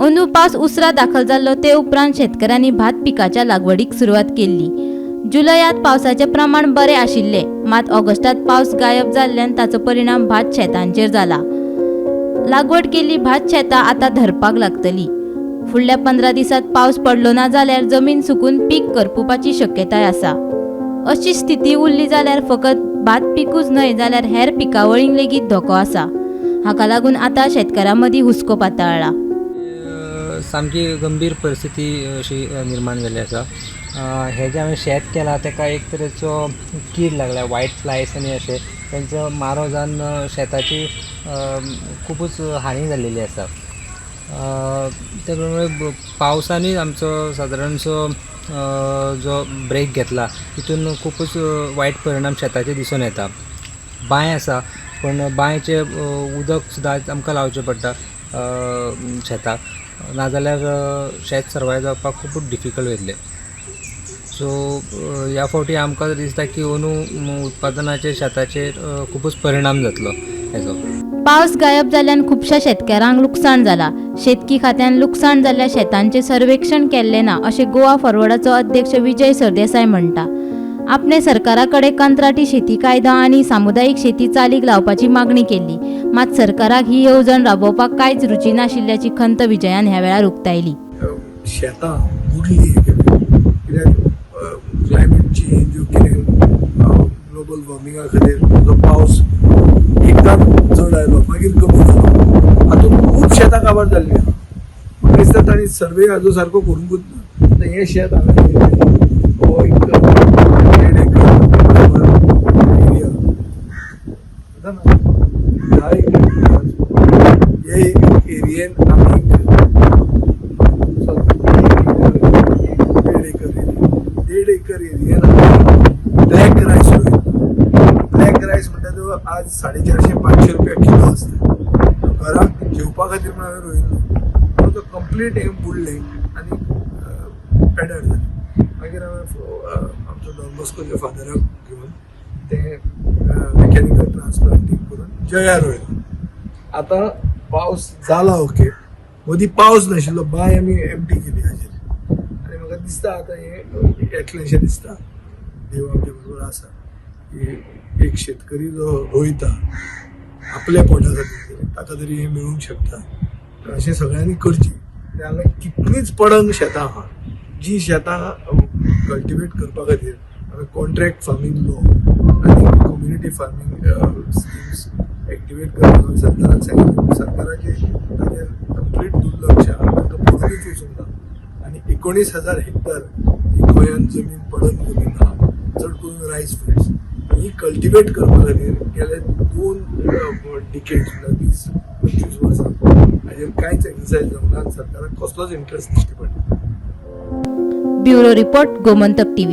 अंदू पावस उसरा दाखल जाल्लो ते उपरांत शेतकारांनी भात पिकाच्या लागवडीक सुरवात केल्ली. जुलयात पावसाचें प्रमाण बरें आशिल्लें, मात ऑगस्टात पावस गायब जाल्ल्यान ताचो परिणाम भात शेतांचेर जाला. लागवड केल्ली भात शेतां आतां धरपाक लागतली. फुडल्या 15 दिसांत पावस पडलो ना जाल्यार जमीन सुकून पीक करपुपाची शक्यताय आसा. अशी स्थिती उरली जाल्यार फकत भात पिकूच न्हय जाल्यार हेर पिकावळींक लेगीत धोको आसा. हाका लागून आतां शेतकारां मदीं हुस्को पातळ्ळा. सामकी गंभीर परिस्थिती अशी निर्माण जाल्ली आसा. हें जें हांवें शेत केलां ताका एक तरेचो कीड लागल्या, वायट फ्लायस आनी अशें तेंचो मारो जावन शेताची खुबूच हानी जाल्लेली आसा. ते प्रमाणे पावसानूय आमचो सादारणसो जो ब्रेक घेतला तितून खुबूच वायट परिणाम शेताचेर दिसून येता. बांय आसा पूण बांयचें उदक सुद्दां आमकां लावचें पडटा शेताक, नाजाल्यार शेत सर्वायव जावपाक खुबूच डिफिकल्ट वयतलें. सो ह्या फावटी आमकां दिसता की अंदू उत्पादनाचेर शेताचेर खुबूच परिणाम जातलो हेजो. पावस गायब जाल्ल्यान खुबश्या शेतकारांक लुकसाण जाला. शेतकी खात्यान लुकसाण जाल्ल्या शेतांचें सर्वेक्षण केल्लें ना अशें गोवा फॉरवर्डाचो अध्यक्ष विजय सरदेसाय म्हणटा. आपणे सरकारा कडेन कंत्राटी शेती कायदो आनी सामुदायीक शेती चालीक लावपाची मागणी केल्ली, मात सरकाराक ही येवजण राबोवपाक कांयच रुची नाशिल्ल्याची खंत विजयान ह्या वेळार उक्तायली. शेतां बुडली कित्याक क्लायमेट चेंज कितें ग्लोबल वॉर्मिंगा खातीर जो पावस एकदां चड आयलो मागीर कमी जालो, हातूंत खूब शेतां काबार जाल्लीं आहा. म्हाका दिसता तांणी सर्वे हाजो सारको करूंकूच ना. आतां हें शेत हांवें रोयलें हो एक 1.5 एकर एरिया ना, ह्या हे एरियेन आमी 1.5 एकर एरिया, 1.5 एकर एरियेन आमी ब्लॅक रायस रोयलो. ब्लॅक रायस म्हणटा तो आज 450-500 रुपया किलो आसता. घराक जेवपा खातीर म्हणून हांवें रोयिल्लो, तो कंप्लीट हें बुडलें आनी पेड्यार जालें. मागीर हांवें आमचो डॉन बॉस्कोच्या फादराक घेवन तें मेकॅनिकल ट्रान्सप्लांटींग करून जया रोयलो. आतां पावस जाला, ओके, मदीं पावस नाशिल्लो, बांय आमी एमटी केली हाजेर आनी म्हाका दिसता आतां हें येतलें दिसता. देव आमच्या बरोबर आसा की एक शेतकरी जो रोयता आपल्या पोटा खातीर ताका तरी हें मेळूंक शकता. अशें सगळ्यांनी करचें. हांगा कितलींच पडंग शेतां आहा, जी शेतां कल्टिवेट करपा खातीर हांवें कॉन्ट्रॅक्ट फार्मींग लॉ आनी कम्युनिटी फार्मींग स्किम्स एक्टिवेट करपाक हांवें सरकाराक सांगिल्लें. सरकाराचें ताजेर कंप्लीट दुर्लक्ष आहा, तांकां पडूनच वचूंक ना. आनी 19,000 हेक्टर ही गोंयांत जमीन पडंग जमीन आहा, चड करून रायस फिल्ड्स. ही कल्टिवेट करपा खातीर गेले 2 डिकेड्स म्हळ्यार 20-25 वर्सां हाजेर कांयच एक्सरसायज जावंक ना आनी सरकाराक कसलोच इंट्रस्ट दिश्टी पडना. Bureau report, Gomantak TV.